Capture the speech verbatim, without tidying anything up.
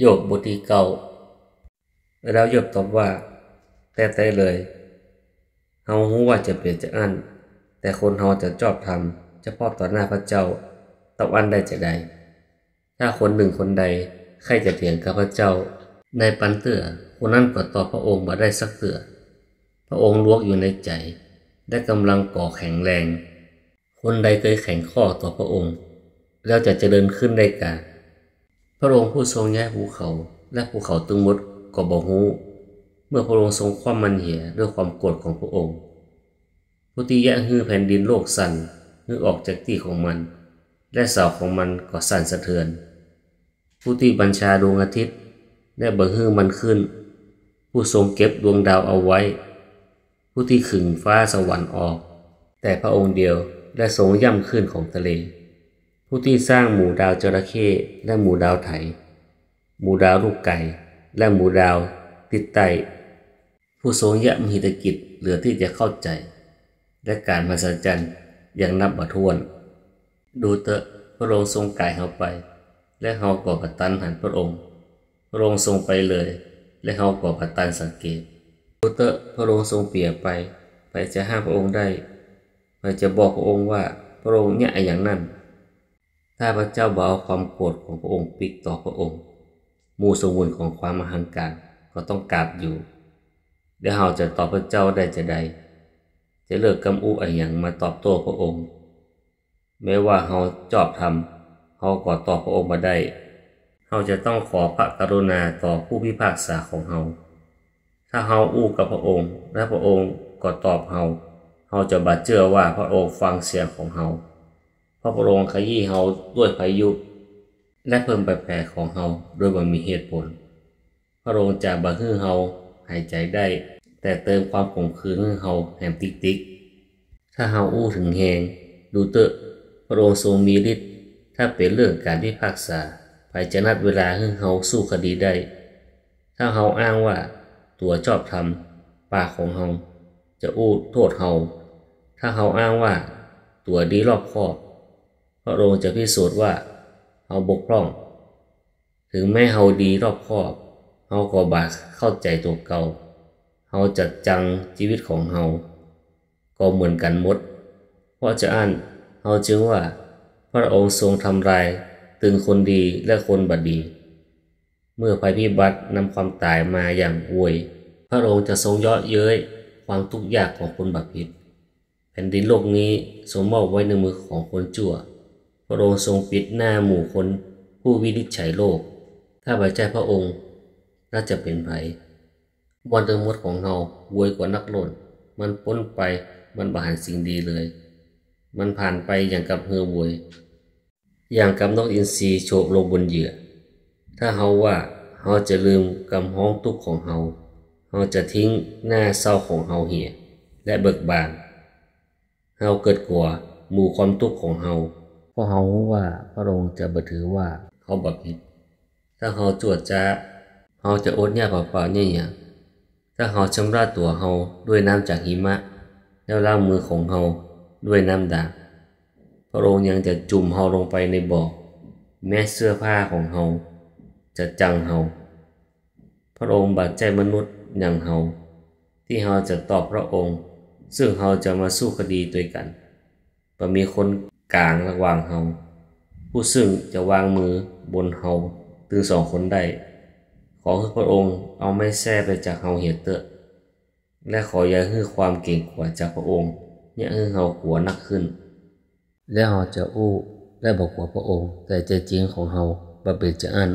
โยบบทตี้เก้า แล้วโยบตอบว่า แต๊ๆ เลย เฮาฮู้ว่าจะเป๋นจาอั้น แต่คนเฮาจะจอบธรรม เฉพาะต่อหน้าพระเจ้า เต้าอั้นได้จาใด ถ้าคนหนึ่งคนใดใค่จะเถียงกับพระเจ้า ในปานเตื้อ คนนั้นก็ตอบพระองค์บ่ได้สักเตื้อ พระองค์ลวกอยู่ในใจ๋ และก่ำลังก่อแข็งแรง คนใดเกยแข็งข้อต่อพระองค์ แล้วจะเจริญขึ้นได้กา พระองค์ผู้ทรงย้ายภูเขา และภูเขาตึงหมดก็บ่ฮู้ เมื่อพระองค์ทรงคว่ำมันเหียด้วยความโกรธของพระองค์ ผู้ตี้เยียะหื้อแผ่นดินโลกสั่น หื้อออกจากตี้ของมัน และเสาของมันก็สั่นสะเทือน ผู้ตี้บัญชาดวงอาทิตย์ และบ่หื้อมันขึ้น ผู้ทรงเก็บดวงดาวเอาไว้ ผู้ตี้ขึงฟ้าสวรรค์ออก แต่พระองค์เดียว และทรงย่ำคลื่นของทะเล ผู้ตี้สร้างหมู่ดาวจระเข้ และหมู่ดาวไถ หมู่ดาวลูกไก่ และหมู่ดาวติดใต้ ผู้ทรงเยียะมหิทธิกิจเหลือตี้จะเข้าใจ๋ และก๋านมหัศจรรย์อย่างนับบ่ถ้วน ดูเต๊อะ พระองค์ทรงก๋ายเฮาไป และเฮาก็บ่ตันหันพระองค์ พระองค์ทรงไปเลย และเฮาก็บ่ตันสังเกต ดูเต๊อะ พระองค์ทรงเปียไป ใผจะห้ามพระองค์ได้ ใผจะบอกพระองค์ว่า พระองค์เยียะอะหยังนั้น ถ้าพระเจ้าบ่เอาความโกรธของพระองค์ปิ๊กต่อพระองค์ หมู่สมุนของความอหังการก็ต้องกราบอยู่ แล้วเฮาจะตอบพระเจ้าได้จาใด จะเลือกกำอู้อะหยังมาตอบโต้พระองค์ แม้ว่าเฮาจอบธรรม เฮาก็ตอบพระองค์บ่ได้ เฮาจะต้องขอพระกรุณาต่อผู้พิพากษาของเฮา ถ้าเฮาอู้กับพระองค์ และพระองค์ก็ตอบเฮา เฮาจะบ่เจื้อว่าพระองค์ฟังเสียงของเฮา เพราะพระองค์ขยี้เฮาด้วยพายุ และเพิ่มบาดแผลของเฮาโดยบ่มีเหตุผล พระองค์จะบ่หื้อเฮาหายใจ๋ได้ แต่เติมความขมขื่นหื้อเฮาแหมติ๊กๆ ถ้าเฮาอู้เถิงแฮง ดูเต๊อะ พระองค์ทรงมีฤทธิ์ ถ้าเป๋นเรื่องก๋านพิพากษา ใผจะนัดเวลาหื้อเฮาสู้คดีได้ ถ้าเฮาอ้างว่า ตั๋วจอบธรรม ปากของเฮาจะอู้โต้ษเฮา ถ้าเฮาอ้างว่า ตั๋วดีรอบคอบ พระองค์จะพิสูจน์ว่า เฮาบกพร่อง เถิงแม้เฮาดีรอบคอบ เฮาก็บ่เข้าใจ๋ตั๋วเก่า เฮาจะจังจีวิตของเฮา ก็เหมือนกั๋นหมด เพราะจาอั้น เฮาจึงว่า พระองค์ทรงทำลายตึงคนดีและคนบ่ดี เมื่อภัยพิบัตินำความต๋ายมาอย่างอวย พระองค์จะทรงเยาะเย้ยความทุกข์ยากของคนบ่ผิด แผ่นดินโลกนี้ทรงมอบไว้ในมือของคนจั่ว พระองค์ทรงปิดหน้าหมู่คนผู้วินิจฉัยโลก ถ้าบ่ใจ้พระองค์ แล้วจะเป๋นใผ บ่อนตึงหมดของเฮาอวยกว่านักล่น มันป๊นไป มันบ่หันสิ่งดีเลย มันผ่านไปอย่างกับเฮืออวย อย่างกับนกอินทรีโฉบลงบนเหยื่อ ถ้าเฮาว่า เฮาจะลืมกำฮ้องตุ๊กข์ของเฮา เฮาจะทิ้งหน้าเศร้าของเฮาเหีย และเบิกบาน เฮาเกิดกั๋วหมู่ความตุ๊กข์ของเฮา เพราะเฮาฮู้ว่าพระองค์จะบ่ถือว่าเฮาบ่ผิด ถ้าเฮาจั่วจ๊า เฮาจะอดยากเปล่าๆ เยียะหยัง ถ้าเฮาชำระตั๋วเฮาด้วยน้ำจากหิมะ แล้วล้างมือของเฮาด้วยน้ำด่าง พระองค์ยังจะจุ่มเฮาลงไปในบ่อ แม้เสื้อผ้าของเฮาจะจังเฮา พระองค์บ่ใจ้มนุษย์อย่างเฮา ตี้เฮาจะตอบพระองค์ ซึ่งเฮาจะมาสู้คดีตวยกั๋น บ่มีคนก๋างระหว่างเฮา ผู้ซึ่งจะวางมือบนเฮาตึงสองคนได้ ขอหื้อพระองค์เอาไม้แส้ไปจากเฮาเหียเต๊อะ และขออย่าหื้อความเก๋งกั๋วจากพระองค์เยียะหื้อเฮากั๋วนักขึ้น แล้วเฮาจะอู้และบ่กั๋วพระองค์ แต่ใจ๋จริงของเฮาบ่เป๋นจาอั้น